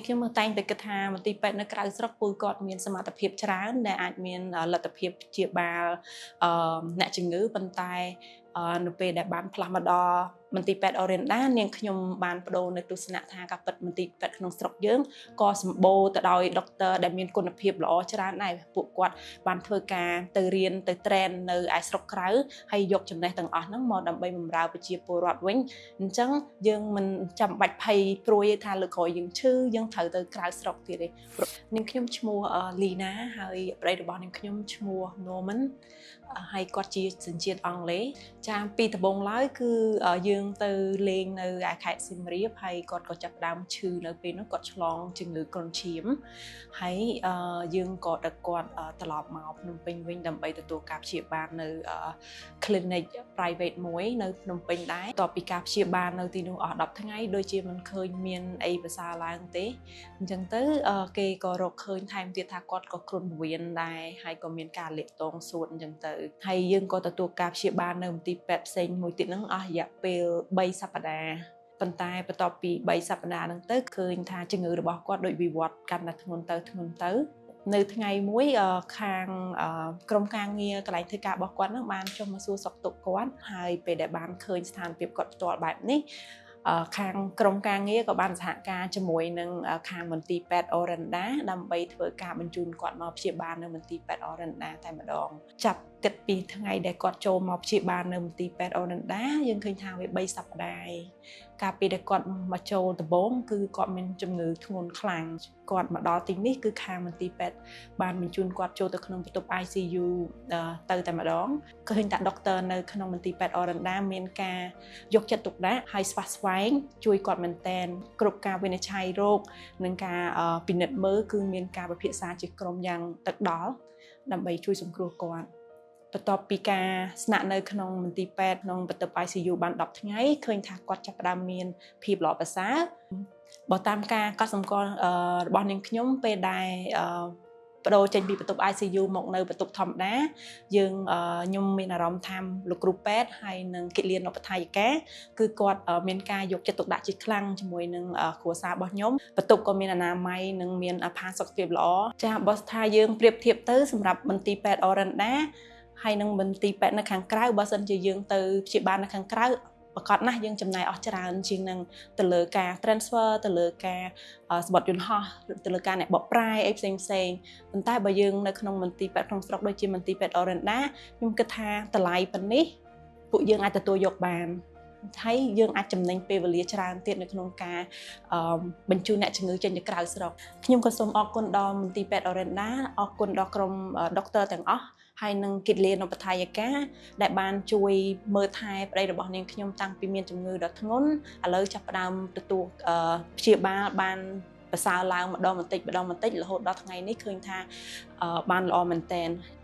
ខ្ញុំតែងតែគិតថាមន្ទីរពេទ្យនៅក្រៅស្រុកគឺគាត់មានសមត្ថភាពច្រើនដែលអាចមានលទ្ធភាពព្យាបាលអ្នកជំងឺប៉ុន្តែនៅពេលដែលបានផ្លាស់មកដល់មន្ទីរពេទ្យអូរៀនដានាងខ្ញុំបានប្ដូរនៅទស្សនៈថាការពិតមន្ទីរពេទ្យក្នុងស្រុកយើងក៏សម្បូរទៅដោយ doctor ដែលមានគុណភាពល្អច្រើនដែរពួកគាត់បានធ្វើការទៅរៀនទៅ train នៅឯស្រុកក្រៅហើយយកចំណេះទាំងអស់ហ្នឹងមកដើម្បីបម្រើប្រជាពលរដ្ឋវិញអញ្ចឹងយើងមិនចាំបាច់ភ័យព្រួយថាលើក្រោយយើងឈឺយើងត្រូវទៅក្រៅស្រុកទៀតទេនាងខ្ញុំឈ្មោះលីណាហើយប្តីរបស់នាងខ្ញុំឈ្មោះ Norman ហើយគាត់ជាសញ្ជាតិអង់គ្លេសចាពីដំបូងឡើយគឺយើងទៅលេងនៅឯខេត្តសៀមរាបហើយគាត់ក៏ចាប់ផ្ដើមឈឺនៅពេលនោះគាត់ឆ្លងជំងឺគ្រុនឈាមហើយយើងក៏ដឹកគាត់ត្រឡប់មកភ្នំពេញវិញដើម្បីទទួលការព្យាបាលនៅ clinic private មួយនៅភ្នំពេញដែរតពីការព្យាបាលនៅទីនោះអស់10ថ្ងៃដូចជាមិនឃើញមានអីប្រសើរឡើងទេអញ្ចឹងទៅគេក៏រកឃើញថែមទៀតថាគាត់ក៏គ្រុនវៀនដែរហើយក៏មានការលាកតងសួតអញ្ចឹងទៅហើយយើងក៏ទទួលការព្យាបាលនៅមន្ទីរពេទ្យផ្សេងមួយទៀតហ្នឹងអស់រយៈពេល3សប្តាហ៍ប៉ុន្តែបន្ទាប់ពី3សប្តាហ៍ហ្នឹងទៅឃើញថាជំងឺរបស់គាត់ដូចវិវត្តកាន់តែធ្ងន់ទៅធ្ងន់ទៅនៅថ្ងៃមួយខាងក្រុមការងារកន្លែងធ្វើការរបស់គាត់ហ្នឹងបានចុះមកសួរសុខទុក្ខគាត់ហើយពេលដែលបានឃើញស្ថានភាពគាត់ផ្ទាល់បែបនេះខាងក្រុមការងារក៏បានសហការជាមួយនឹងខាងមន្ទីរពេទ្យអូរ៉ាន់ដាដើម្បីធ្វើការបញ្ជូនគាត់មកព្យាបាលនៅមន្ទីរពេទ្យអូរ៉ាន់ដាតែម្ដងចាប់គិតពីថ្ងៃដែលគាត់ចូលមកព្យាបាលនៅមន្ទីរពេទ្យអូរ៉ាន់ដាយើងឃើញថាវា3សប្តាហ៍កាលពីដែលគាត់មកចូលដំបូងគឺគាត់មានជំងឺធ្ងន់ខ្លាំងគាត់មកដល់ទីនេះគឺខាងមន្ទីរពេទ្យបានបញ្ជូនគាត់ចូលទៅក្នុងបន្ទប់ ICU ទៅតែម្ដងឃើញថាdoctor នៅក្នុងមន្ទីរពេទ្យអូរ៉ាន់ដាមានការយកចិត្តទុកដាក់ហើយស្វះស្វែងជួយគាត់មែនតែនគ្រប់ការវិនិច្ឆ័យរោគនិងការពិនិត្យមើលគឺមានការពិភាក្សាជាក្រុមយ៉ាងទឹកដល់ដើម្បីជួយសង្គ្រោះគាត់បន្ទាប់ពីការស្នាក់នៅក្នុងមន្ទីរពេទ្យក្នុងបន្ទប់ ICU បាន10ថ្ងៃឃើញថាគាត់ចាប់ផ្ដើមមានភាពល្អប្រសើរបើតាមការកត់សម្គាល់របស់នាងខ្ញុំពេលដែលប្ដូរចេញពីបន្ទប់ ICU មកនៅបន្ទប់ធម្មតាយើងខ្ញុំមានអារម្មណ៍ថាលោកគ្រូពេទ្យហើយនិងគិលានុបដ្ឋាយិកាគឺគាត់មានការយកចិត្តទុកដាក់ជាខ្លាំងជាមួយនឹងគ្រួសាររបស់ខ្ញុំបន្ទប់ក៏មានអនាម័យនិងមានផាសុកភាពល្អចាបើថាយើងប្រៀបធៀបទៅសម្រាប់មន្ទីរពេទ្យអូរ៉ាន់ដាហើយនឹងមន្ទីរពេទ្យនៅខាងក្រៅបើសិនជាយើងទៅព្យាបាលនៅខាងក្រៅប្រាកដណាស់យើងចំណាយអស់ច្រើនជាងនឹងទៅលើការ transfer ទៅលើការសំបុត្រយន្តហោះទៅលើការអ្នកបកប្រែអីផ្សេងផ្សេងប៉ុន្តែបើយើងនៅក្នុងមន្ទីរពេទ្យក្នុងស្រុកដូចជាមន្ទីរពេទ្យអូរ៉ាន់ដាខ្ញុំគិតថាតម្លៃប៉ុណ្នេះពួកយើងអាចទទួលយកបានហើយយើងអាចចំណេញពេលវេលាច្រើនទៀតនៅក្នុងការបញ្ជូនអ្នកជំងឺចេញទៅក្រៅស្រុកខ្ញុំក៏សូមអរគុណដល់មន្ទីរពេទ្យអូរ៉ាន់ដាអរគុណដល់ក្រុម doctor ទាំងអស់ហើយនឹងគិលានុបដ្ឋាយិកាដែលបានជួយមើលថែប្តីរបស់នាងខ្ញុំតាំងពីមានជំងឺដ៏ធ្ងន់ឥឡូវចាប់ផ្ដើមទទួលព្យាបាលបានប្រសើរឡើងម្ដងបន្តិចម្ដងបន្តិចរហូតដល់ថ្ងៃនេះឃើញថាបានល្អមែនទែន។